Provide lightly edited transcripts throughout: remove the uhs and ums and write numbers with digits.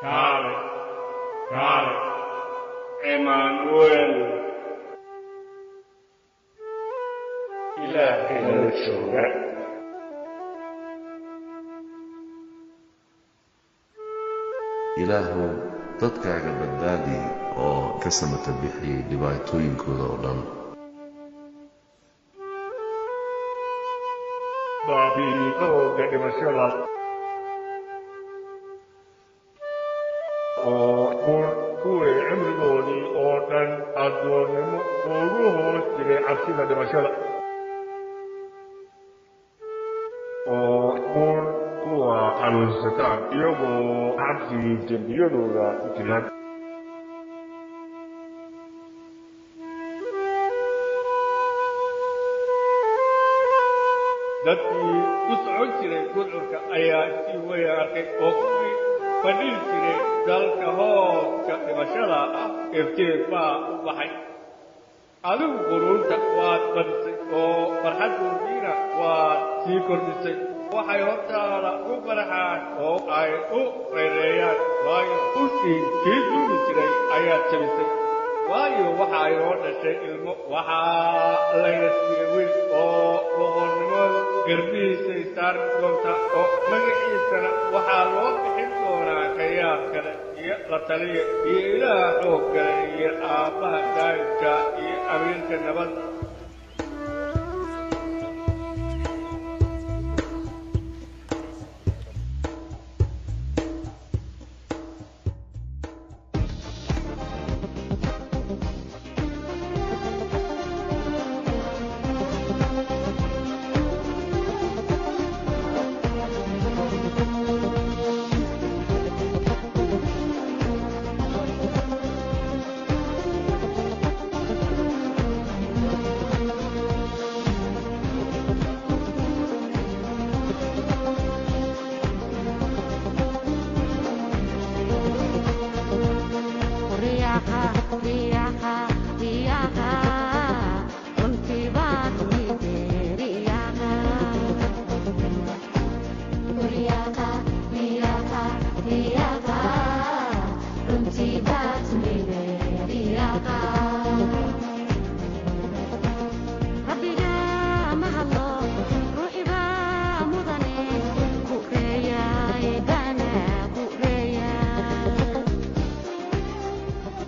Kaalay, kaalay, Emmanuel, Ilaah inala jooga. Ilaahow, dadkaaga badbaadi oo ka samata bixi dhibaatooyinkooda oo dhan. Baabi'i xoogga dhimashada oo kun kuwii cimrigoodii oo dhan addoonnimo ugu hoos jiray cabsida dhimashada, oo kun kuwa xanuunsataan iyagoo cabsigii dembiyadooda ku jira. Dadkii ku socon jiray gudcurka ayaa si weyn arkay, oo kuwii fadhihi jiray dalka hooska dhimashada ah iftiin baa u baxay. Adigu quruunta waad badisay oo farxaddoodiina waad sii kordhisay. Waxay hortaada u farxaan oo ay u rayreeyaan, waayo, ushii kii duuli jiray ayaad jabisay. Waayo, waxa inoo dhashay ilmo, waxaa layna siiyey wiil, oo boqornimadu garbihiisay saarmi doontaa, oo magaciisana waxaa loo bixin doonaa Kayaab kale iyo La Taliya iyo Ilaaha Xoog kale iyo Aabbaha Daa'imka iyo Amiirka Nabadda.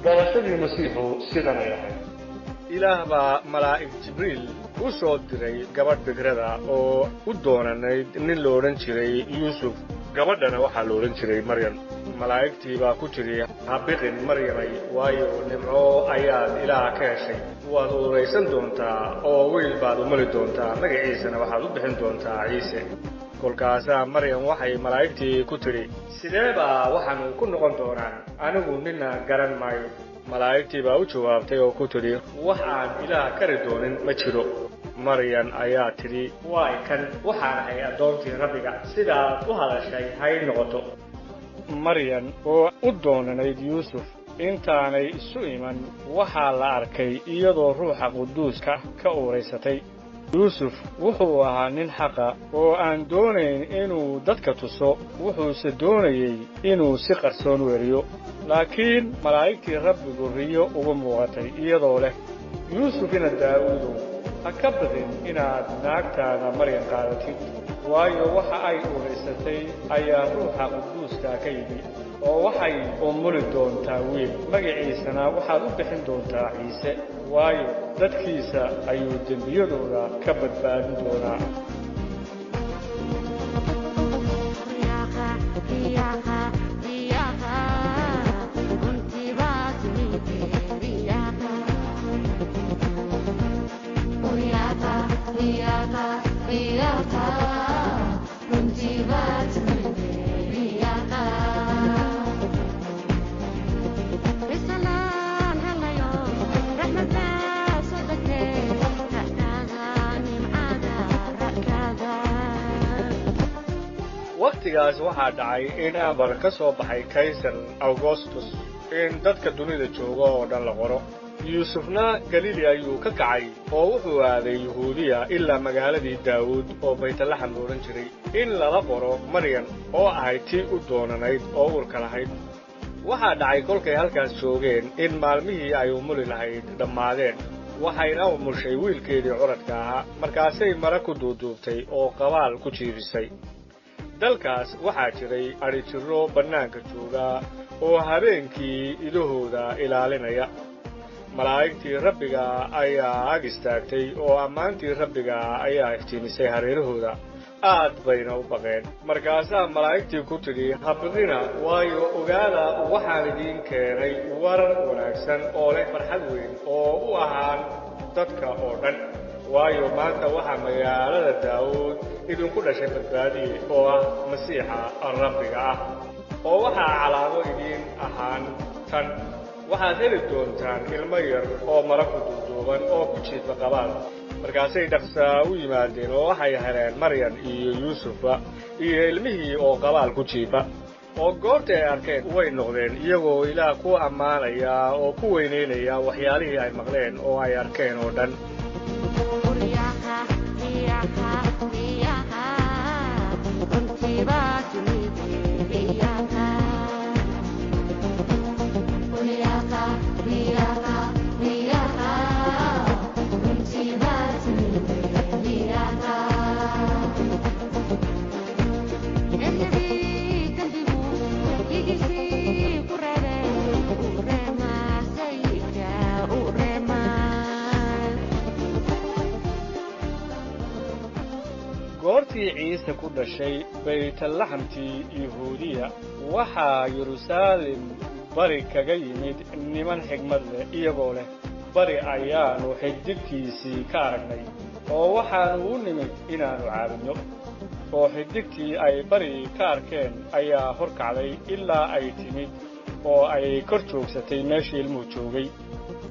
Dhalashadii Masiixu sidanay ahayd. Ilaah baa malaa'ig Jibriil u soo diray gabadh bikrada oo u doonanayd nin la odhan jiray Yuusuf, gabadhana waxaa la odhan jiray Maryam. Malaa'igtii baa ku tidhi, ha biqin, Maryamay, waayo, nimco ayaad Ilaah ka heshay. Waad uuraysan doontaa oo wiil baad umali doontaa, magaciisana waxaad u bixin doontaa Ciise. Kolkaasaa Maryam waxay malaa'igtii ku tidhi, sidee baa waxaanu ku noqon doonaan? Anigu nina garan maayo. Malaa'igtii baa u jawaabtay oo ku tidhi, wax aan Ilaah kari doonin ma jiro. Maryan ayaa tidhi, waay kan, waxaan ahay addoontii Rabbiga, sidaad u hadashay hay noqoto. Maryan oo u doonanayd Yuusuf intaanay isu iman, waxaa la arkay iyadoo Ruuxa Quduuska ka uuraysatay. Yuusuf wuxuu ahaa nin xaqa oo aan doonayn inuu dadka tuso, wuxuuse doonayey inuu si qarsoon weriyo. Laakiin malaa'igtii Rabbigu riyo ugu muuqatay iyadoo leh, Yuusuf ina Daa'uudow, ha ka baqin inaad naagtaada Maryan qaadatid, waayo, waxa ay uuraysatay ayaa Ruuxa Quduuska ka yimi, oo waxay umuli doontaa wiil, magaciisana waxaad u bixin doontaa Ciise, waayo, dadkiisa ayuu dembiyadooda ka badbaadin doonaa. Wakhtigaas waxaa dhacay in amar ka soo baxay Kaysar Augustus in dadka dunida jooga oo dhan la qoro. Yuusufna Galiili ayuu ka kacay oo wuxuu aaday Yuhuudiya ilaa magaaladii Daawuud oo Baytlaxam la odhan jiray, in lala qoro Maryam oo ahayd tii u doonanayd oo uurka lahayd. Waxaa dhacay kolkay halkaas joogeen in maalmihii ay umuli lahayd dhammaadeen, waxayna umushay wiilkeedii curadka ahaa. Markaasay mara ku duuduubtay oo qabaal ku jiifisay. Dalkaas waxaa jiray adhijirro bannaanka jooga oo habeenkii idahooda ilaalinaya. Malaa'igtii Rabbiga ayaa ag istaagtay oo ammaantii Rabbiga ayaa iftiimisay hareerahooda, aad bayna u baqeen. Markaasaa malaa'igtii ku tidhi, ha biqina, waayo ogaada waxaan idiin keenay warar wanaagsan oo leh farxad weyn oo u ahaan dadka oo dhan. Waayo maanta waxaa magaalada Daawuud idinku dhashay badbaadiye oo ah Masiixa Rabbiga ah. Oo waxaa calaamo idiin ahaan tan: waxaad heli doontaan ilmo yar oo mara ku duuduuban oo ku jiifa qabaal. Markaasay dhaqsaa u yimaadeen oo waxay heleen Maryan iyo Yuusufba iyo ilmihii oo qabaal ku jiifa. Oo goortii ay arkeen way noqdeen iyagoo Ilaah ku ammaanaya oo ku weynaynaya waxyaalihii ay maqleen oo ay arkeen oo dhan. Goortii Ciise ku dhashay Baytlaxamtii Yahuudiya, waxaa Yeruusaalem bari kaga yimid niman xigmad leh, iyagoo leh, bari ayaannu xidigtiisii ka aragnay, oo waxaannu u nimid inaannu caabudno. Oo xidigtii ay bari ka arkeen ayaa hor kacday ilaa ay timid oo ay kor joogsatay meeshii ilmuhu joogay.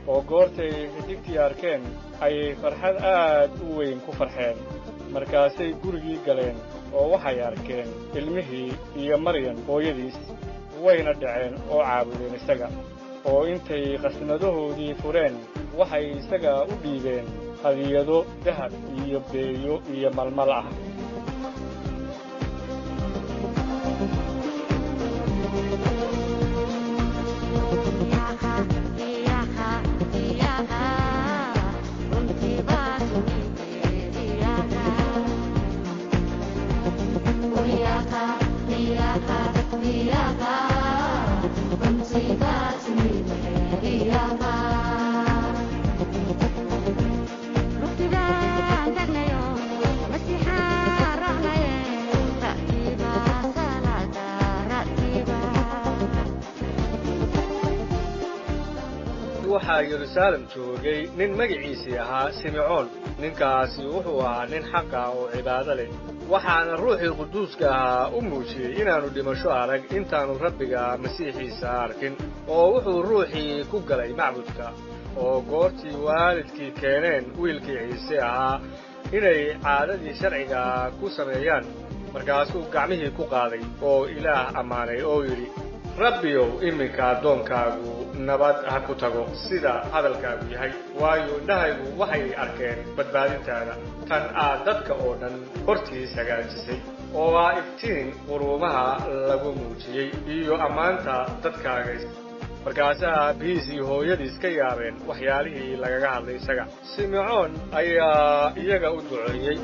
Oo goortay xidigtii arkeen ayay farxad aad u weyn ku farxeen. Markaasay gurigii galeen oo waxay arkeen ilmihii iyo Maryan hooyadiis, wayna dhaceen oo caabudeen isaga. Oo intay khasnadahoodii fureen waxay isaga u dhiibeen hadiyado dahab iyo beeyo iyo malmal ah. Waxaa Yeruusaalem joogay nin magaciisii ahaa Simecoon. Ninkaasi wuxuu ahaa nin xaqa oo cibaado leh, waxaana Ruuxii Quduuska ahaa u muujiyey inaannu dhimasho arag intaannu Rabbiga Masiixiisa arkin. Oo wuxuu ruuxii ku galay macbudka, oo goortii waalidkii keeneen wiilkii Ciise ahaa inay caadadii sharciga ku sameeyaan, markaasuu gacmihii ku qaaday oo Ilaah ammaanay oo yidhi, Rabbiyow, iminka addoonkaagu nabad ha ku tago sida hadalkaagu yahay, waayo indhahaygu waxay arkeen badbaadintaada, tan aad dadka oo dhan hortiis hagaajisay, oo ah iftiin quruumaha lagu muujiyey iyo ammaanta dadkaaga. Markaasaa aabbihiis iyo hooyadiis ka yaabeen waxyaalihii lagaga hadlay isaga. Simecoon ayaa iyaga u duceeyey.